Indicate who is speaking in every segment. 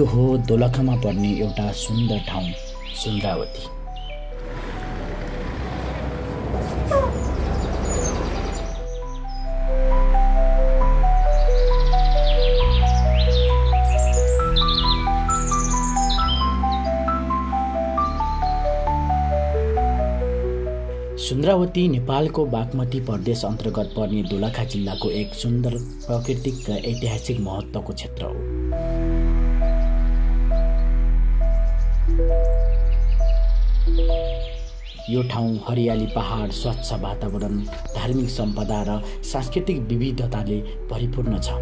Speaker 1: यो हो दोलखामा पर्ने एउटा सुन्दर ठाउँ सुन्द्रावती। सुन्द्रावती नेपालको बागमती प्रदेश अन्तर्गत पर्ने दोलखा जिल्लाको एक सुन्दर प्राकृतिक र ऐतिहासिक महत्त्वको क्षेत्र हो। यो ठाउँ हरियाली पहाड, स्वच्छ वातावरण, धार्मिक सम्पदा र सांस्कृतिक विविधताले परिपूर्ण छ।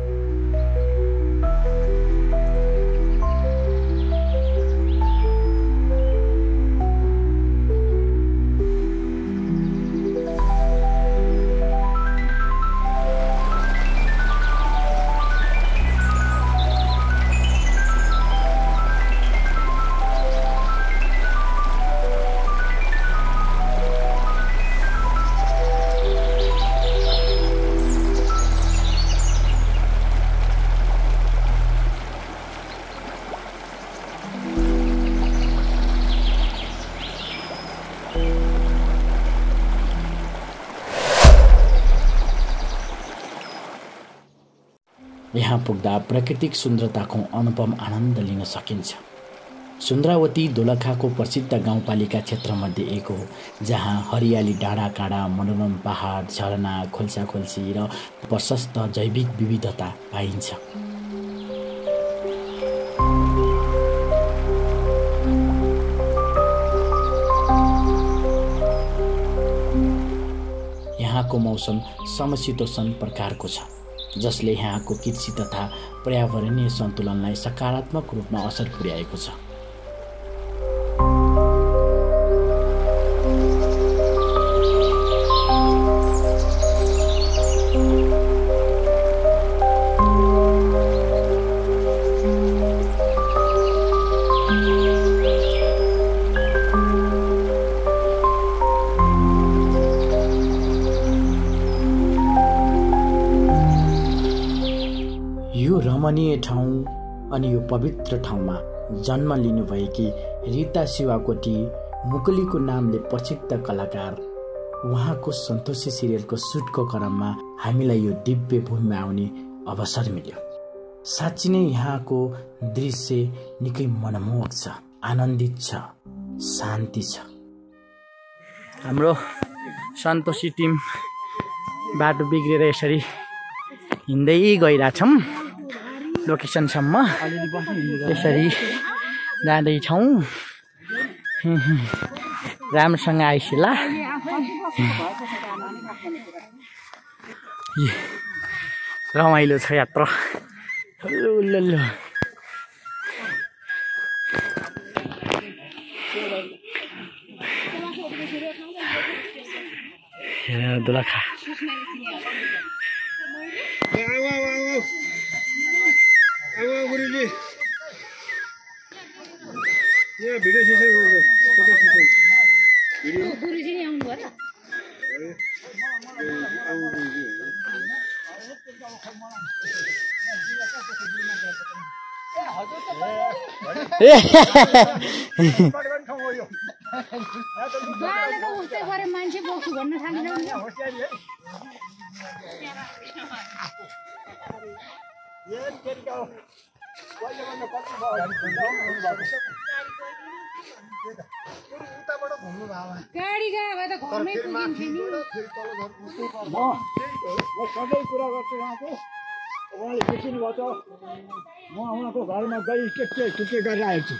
Speaker 1: यहाँ पुग्दा प्राकृतिक सुन्दरताको अनुपम आनन्द लिन सकिन्छ। सुन्द्रावती दोलखाको प्रसिद्ध गाउँपालिका क्षेत्रमध्ये एक हो, जहाँ हरियाली डाँडाकाँडा, मनोरम पहाड, झरना, खोल्साखोल्सी र प्रशस्त जैविक विविधता पाइन्छ। यहाँको मौसम समशीतोष्ण प्रकारको छ, जसले यहाँको कृषि तथा पर्यावरणीय सन्तुलनलाई सकारात्मक रूपमा असर पुर्याएको छ। रमणीय ठाउँ अनि यो पवित्र ठाउँमा जन्म लिनुभएकी रीता शिवाकोटी मुकुलीको नामले प्रसिद्ध कलाकार, उहाँको सन्तोषी सिरियलको सुटको क्रममा हामीलाई यो दिव्य भूमिमा आउने अवसर मिल्यो। साँच्चै नै यहाँको दृश्य निकै मनमोहक छ, आनन्दित छ, शान्ति छ। हाम्रो सन्तोषी टिम बाटो बिग्रेर यसरी हिँड्दै गइरहेछौँ लोकेसनसम्म। यसरी जाँदैछौँ, राम्रोसँग आइसिला। रमाइलो छ यात्रा। दोलखा
Speaker 2: गाडी गयो भए त घरमै पुगिन्थ्यो नि। म सधैँ कुरा गर्छु उहाँको, उहाँले देखिनुभयो त म उहाँको घरमा गई के गरेर आएको छु।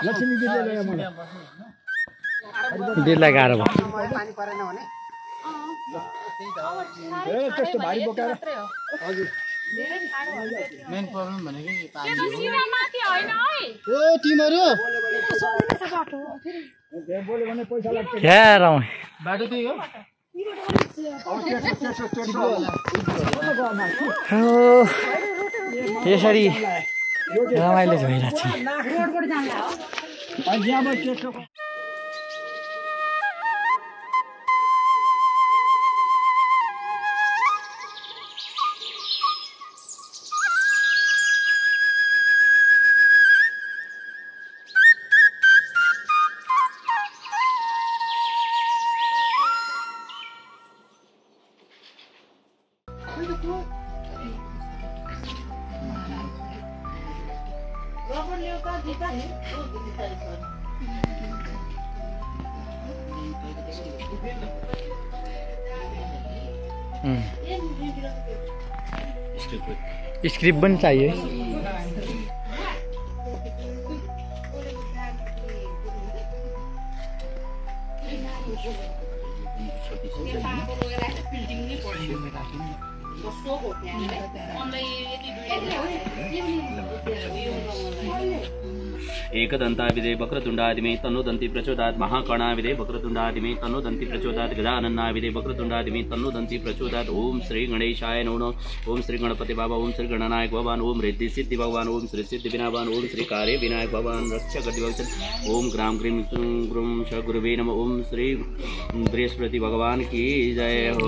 Speaker 2: लक्ष्मी दिदीले ल्यायो मलाई।
Speaker 1: दिदीलाई गाह्रो भयो।
Speaker 2: पानी परेन भने त्यस्तो भारी बोकाएर हजुर मेन प्रब्लम भनेको पानी हो। ओ तिम्रो बोल्यो भने पैसा लाग्छ।
Speaker 1: बाटो त्यही हो। यसरी रमाइलो भइरहेछ। स्क्रिप्ट पनि चाहियो।
Speaker 3: एकदन्ताविदे वक्रतुण्डादिमे तन्नोदन्ति प्रचोदयात् महाकर्णाविदे वक्रतुण्डादिमे तन्नोदन्ति प्रचोदयात् गजाननाविदे वक्रतुण्डादिमे तन्नोदन्ति प्रचोदयात्। ओम श्री गणेशाय नमो। ओम श्री गणपति बाबा। ओम श्री गणनायक भगवान। ओम रिद्धि सिद्धि भगवान। ओम श्री सिद्धि विनायक। ओम श्री कार्य विनायक भगवान रक्षक भगवान। ओम ग्राम ग्रीम ग्रुम श गुरुवे नमः। ओम श्री बृहस्पति भगवान की जय हो।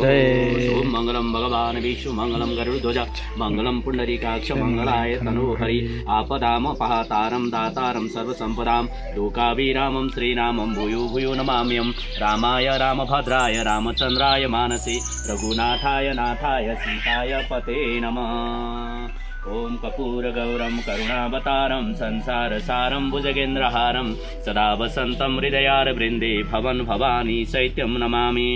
Speaker 3: ओम मंगलम भगवान विष्णु मंगलम गरुड़ध्वज मंगलम पुंडरीकाक्ष मंगलाय तनोहरि आपदामपहतारं दातारं सर्वसंपदां लोकाभिरामं श्रीरामं भूयो भूयो नमाम्यहं। रामाय रामभद्राय रामचंद्राय मानसे रघुनाथाय नाथाय सीताय पते नमः। ओम कर्पूरगौरं करुणावतारं संसारसारं भुजगेन्द्रहारं सदा वसन्तं हृदयारवृन्दे भवन भवानी शैत्यं नमामि।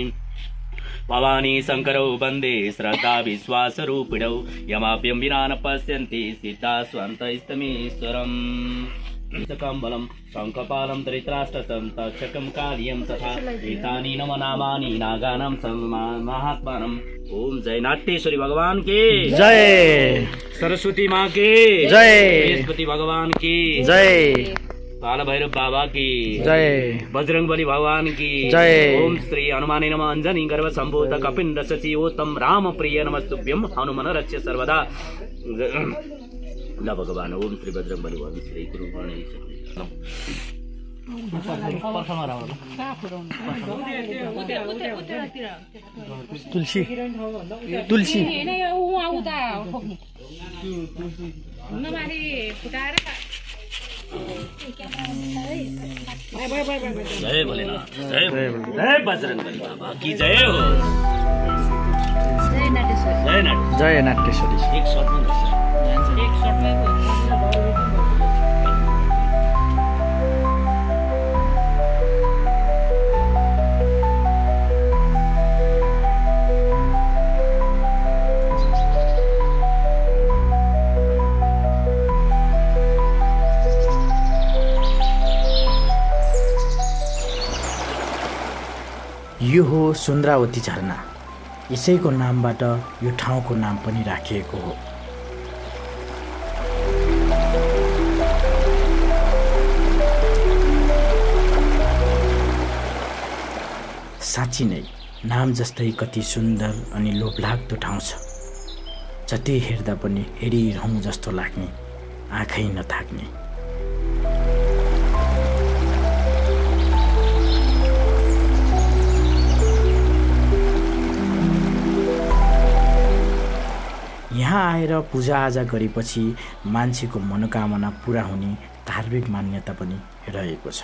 Speaker 3: भवानी शंकरौ वंदे श्रद्धा विश्वासरूपिणौ यमाप्यं विना न पश्यन्ति सिद्धा स्वन्तस्तमीश्वरम्। कम्बलं शङ्खपालं धृतराष्ट्रं तक्षकं कालियं तथा एतानि नम नामानि नागानां महात्मानम्। ओम जय नाट्येश्वरी भगवान के
Speaker 1: जय।
Speaker 3: सरस्वती माँ के
Speaker 1: जय।
Speaker 3: बृहस्पति भगवान की
Speaker 1: जय।
Speaker 3: काल भैरव बाबा की
Speaker 1: जय।
Speaker 3: बजरंगबली भगवान की
Speaker 1: जय।
Speaker 3: ओम श्री हनुमाने नमः। अंजनी गर्भ संभूत कपिंद शचिओतम राम प्रिय नमस्तुभ्यं हनुमन रक्ष सर्वदा। ल भगवान। ओम श्री बजरंगबली भगवान श्री गुरु गणेश।
Speaker 1: तुलसी तुलसी
Speaker 3: जय भोलेनाथ। जय जय बजरंगबली बाबा की जय हो। जय नाट्येश्वरी।
Speaker 1: जय नाट्येश्वरी।
Speaker 3: एक शॉट में
Speaker 1: यो हो सुन्द्रावती झरना। यसैको नामबाट यो ठाउँको नाम पनि राखिएको हो। साँच्ची नै नाम जस्तै कति सुन्दर अनि लोभलाग्दो ठाउँ छ। जति हेर्दा पनि हेरिरहँ जस्तो लाग्ने, आँखै नथाक्ने। यहाँ आएर पूजाआजा गरेपछि मान्छेको मनोकामना पूरा हुने धार्मिक मान्यता पनि रहेको छ।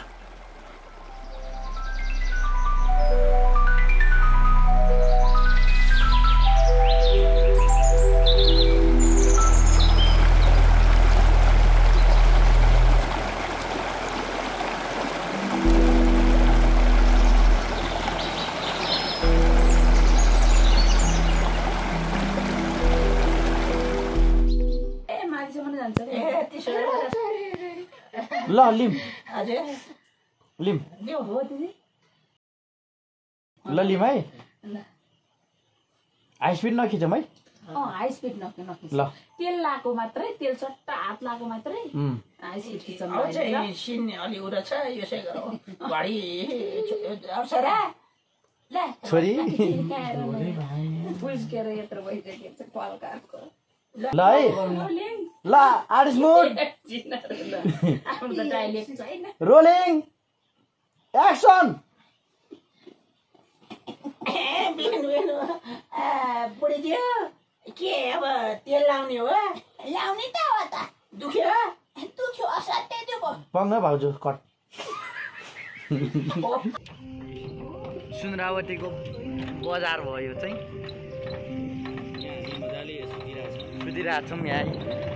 Speaker 1: ल लिम लिम ल लिम है। हाई स्पिड नखिचौँ है।
Speaker 4: हाई स्पिड नखिच।
Speaker 1: ल
Speaker 4: तेल लाको मात्रै, तेल सट्टा हात लाको मात्रै हाई स्पिड खिचौँ।
Speaker 5: सिन अलि उडा छ यसै गरौँ। घडी अप्सरा ल
Speaker 1: छोरी
Speaker 4: बुझ्केर यत्रो भइसकेको छ कलकारको।
Speaker 1: ल है ल आर्टिस्ट मोड
Speaker 4: आफ्नो त डाइलेक्ट छैन।
Speaker 1: Rolling action.
Speaker 5: बुढीज्यू के अब तेल लाउने हो? लाउने त हो त। दुख्यो दुख्यो असाध्यै दुख्यो।
Speaker 1: पङ्ग भाउजू कट। सुन्द्रावतीको बजार भयो चाहिँ। दिइरहेको छौँ यहाँ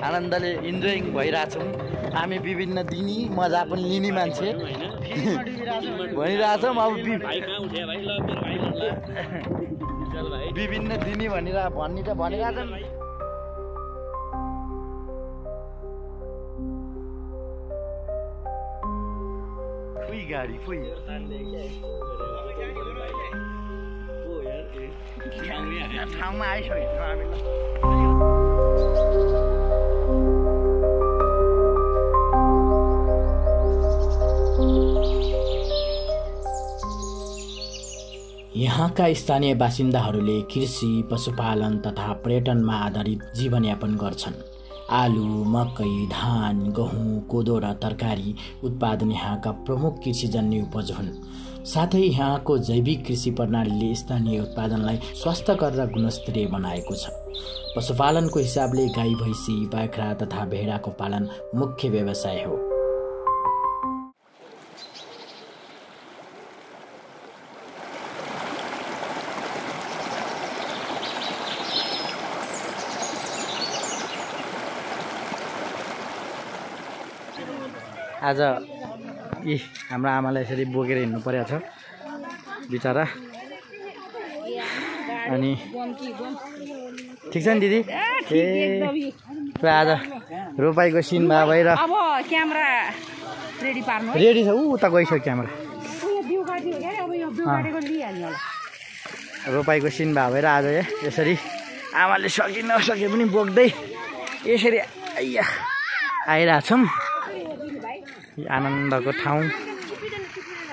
Speaker 1: आनन्दले इन्जोइङ भइरहेछौँ हामी विभिन्न दिने मजा पनि लिने मान्छे भनिरहेछौँ अब विभिन्न दिने भन्ने त भनिरहेछौँ गाडी ठाउँमा आइसकेको छौँ हामी
Speaker 6: यहाँका स्थानीय बासिन्दाहरूले कृषि पशुपालन तथा पर्यटनमा आधारित जीवनयापन गर्छन्। आलु मकै धान गहुँ कोदो र तरकारी उत्पादन यहाँका प्रमुख कृषिजन्य उपज हुन्। साथै यहाँको जैविक कृषि प्रणालीले स्थानीय उत्पादनलाई स्वास्थ्यकर र गुणस्तरीय बनाएको छ। पशुपालनको हिसाबले गाई भैँसी बाख्रा तथा भेडाको पालन मुख्य व्यवसाय हो।
Speaker 1: आज हाम्रो आमालाई यसरी बोकेर हिँड्नु परेको छ बिचरा। अनि ठिक छ नि दिदी? आज रोपाइको सिन भए भएर
Speaker 7: अब क्यामेरा रेडी पार्नु
Speaker 1: रेडी छ। उता गइसक्यो क्यामेरा। रोपाइको सिन भए भएर आज यसरी आमाले सके नसके पनि बोक्दै यसरी आइरहेछौँ। आनन्दको ठाउँ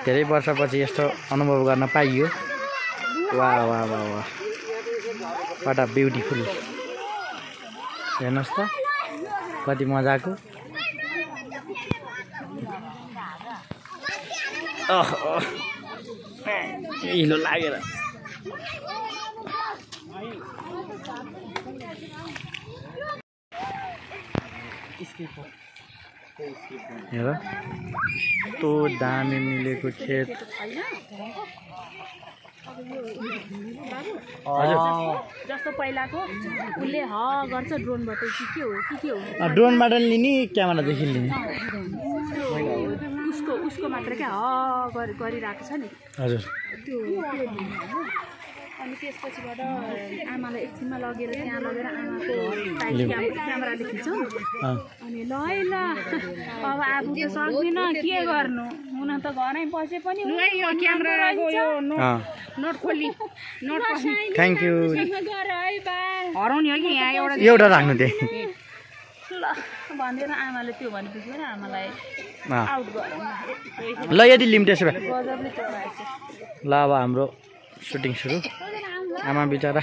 Speaker 1: धेरै वर्षपछि यस्तो अनुभव गर्न पाइयो। वाह वाह वाह वाह वाट अ ब्युटिफुल। हेर्नुहोस् त कति मजाको। हिलो लागेर हेर कस्तो दामी मिलेको खेत।
Speaker 7: जस्तो पहिलाको उसले ह गर्छ ड्रोनबाट के हो
Speaker 1: ड्रोनबाट लिने क्यामेरादेखि लिने
Speaker 7: उसको मात्र क्या गरिरहेको छ नि।
Speaker 1: हजुर
Speaker 7: त्यो अनि त्यसपछिबाट आमालाई एकछिनमा लगेर त्यहाँ लगेर आमाको क्यामेराले खिच्छौँ। अनि ल है ल अब आफू त सक्दिनँ के गर्नु हुन त घरै बसे पनि यो क्यामेराको यो नोट खोली नोट
Speaker 1: थ्याङ्क यू।
Speaker 7: हराउने हो कि यहाँ
Speaker 1: एउटा राख्नु त्यही
Speaker 7: ल भनेर आमाले त्यो भनेपछि पनि आमालाई आउट गरौँ
Speaker 1: ल यदि लिम त्यसो भए।
Speaker 7: गजबले चलाएछ।
Speaker 1: ल अब हाम्रो सुटिङ सुरु। आमा बिचरा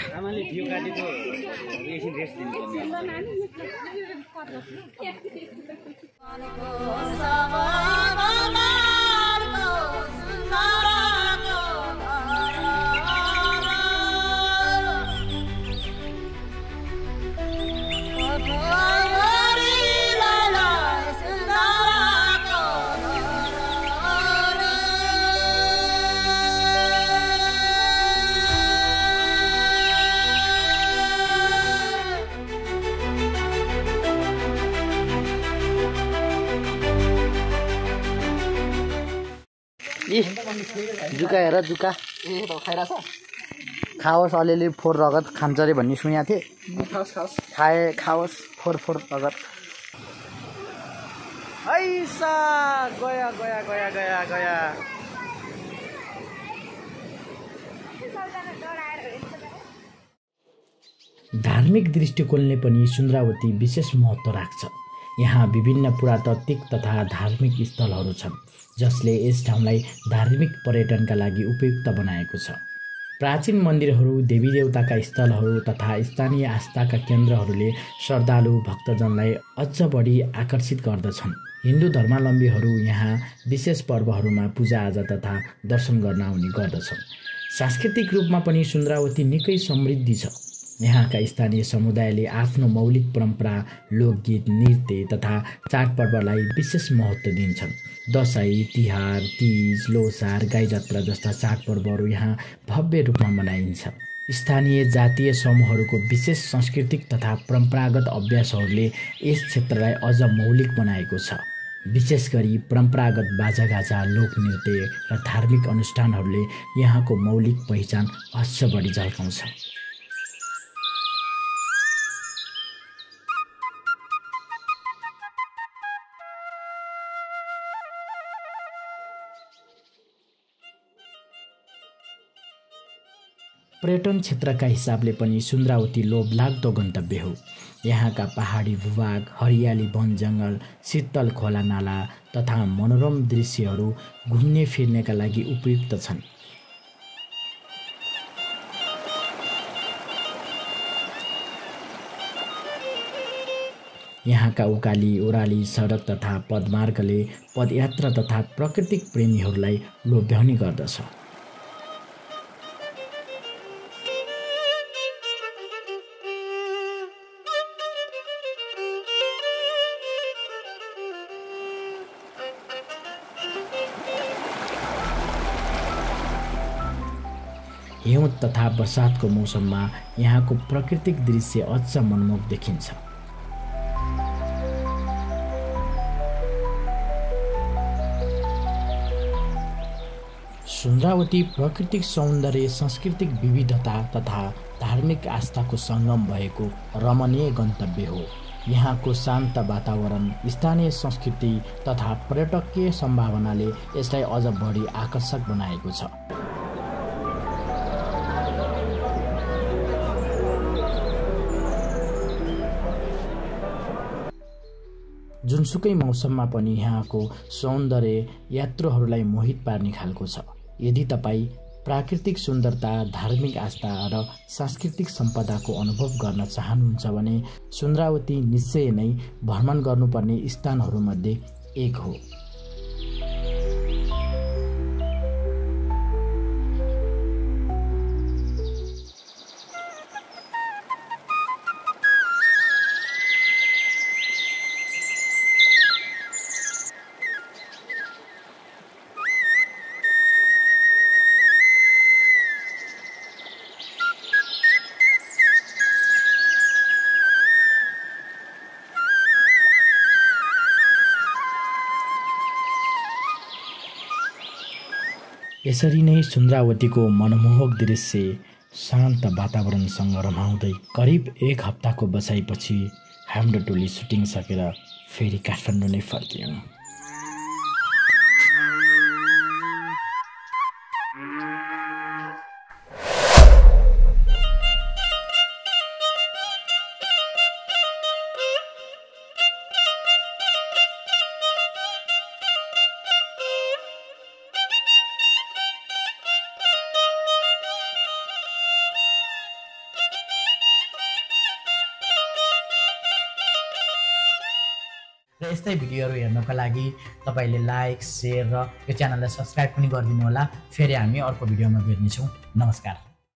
Speaker 1: जुका हेर जुका खाओस् अलिअलि फोहोर रगत खान्छ अरे भन्ने सुनेको थिएँ। खाओस् फोहोर रगत। ऐसा गया गया गया गया गया।
Speaker 6: धार्मिक दृष्टिकोणले पनि सुन्द्रावती विशेष महत्त्व राख्छ। यहाँ विभिन्न पुरातात्विक तथा धार्मिक स्थलहरू छन् जसले यस ठाउँलाई धार्मिक पर्यटनका लागि उपयुक्त बनाएको छ। प्राचीन मन्दिरहरू देवीदेवताका स्थलहरू तथा स्थानीय आस्थाका केन्द्रहरूले श्रद्धालु भक्तजनलाई अझ बढी आकर्षित गर्दछन्। हिन्दू धर्मावलम्बीहरू यहाँ विशेष पर्वहरूमा पूजाआजा तथा दर्शन गर्न आउने गर्दछन्। सांस्कृतिक रूपमा पनि सुन्द्रावती निकै समृद्धि छ। यहाँका स्थानीय समुदायले आफ्नो मौलिक परम्परा लोकगीत नृत्य तथा चाडपर्वलाई विशेष महत्त्व दिन्छन्। दसैँ तिहार तीज लोसार गाई जात्रा जस्ता चाडपर्वहरू यहाँ भव्य रूपमा मनाइन्छ। स्थानीय जातीय समूहहरूको विशेष सांस्कृतिक तथा परम्परागत अभ्यासहरूले यस क्षेत्रलाई अझ मौलिक बनाएको छ। विशेष गरी परम्परागत बाजागाजा, लोकनृत्य र धार्मिक अनुष्ठानहरूले यहाँको मौलिक पहिचान अझ बढी झल्काउँछ। पर्यटन क्षेत्रका हिसाबले पनि सुन्द्रावती लोभलाग्दो गन्तव्य हो। यहाँका पहाडी भूभाग, हरियाली वन जङ्गल, शीतल खोला नाला तथा मनोरम दृश्यहरू घुम्ने फिर्नेका लागि उपयुक्त छन्। यहाँका उकाली ओह्राली सडक तथा पदमार्गले पदयात्रा तथा प्राकृतिक प्रेमीहरूलाई लोभ्याउने गर्दछ। हिउँ तथा बर्सातको मौसममा यहाँको प्राकृतिक दृश्य अझ मनमोहक देखिन्छ। सुन्द्रावती प्राकृतिक सौन्दर्य, सांस्कृतिक विविधता तथा धार्मिक आस्थाको सङ्गम भएको रमणीय गन्तव्य हो। यहाँको शान्त वातावरण, स्थानीय संस्कृति तथा पर्यटकीय सम्भावनाले यसलाई अझ बढी आकर्षक बनाएको छ। जुनसुकै मौसममा पनि यहाँको सौन्दर्य यात्रुहरूलाई मोहित पार्ने खालको छ। यदि तपाईँ प्राकृतिक सुन्दरता, धार्मिक आस्था र सांस्कृतिक सम्पदाको अनुभव गर्न चाहनुहुन्छ भने सुन्द्रावती निश्चय नै भ्रमण गर्नुपर्ने स्थानहरूमध्ये एक हो। यसरी नै सुन्द्रावतीको मनमोहक दृश्य, शान्त वातावरणसँग रमाउँदै करिब 1 हप्ताको बसाइपछि हाम्रो टोली सुटिङ सकेर फेरि काठमाडौँ नै फर्कियौँ। र यस्तै भिडियोहरू हेर्नको लागि तपाईले लाइक, शेयर र यो च्यानललाई सब्स्क्राइब पनि गरिदिनु होला। फेरि हामी अर्को भिडियोमा भेट्नेछौँ। नमस्कार।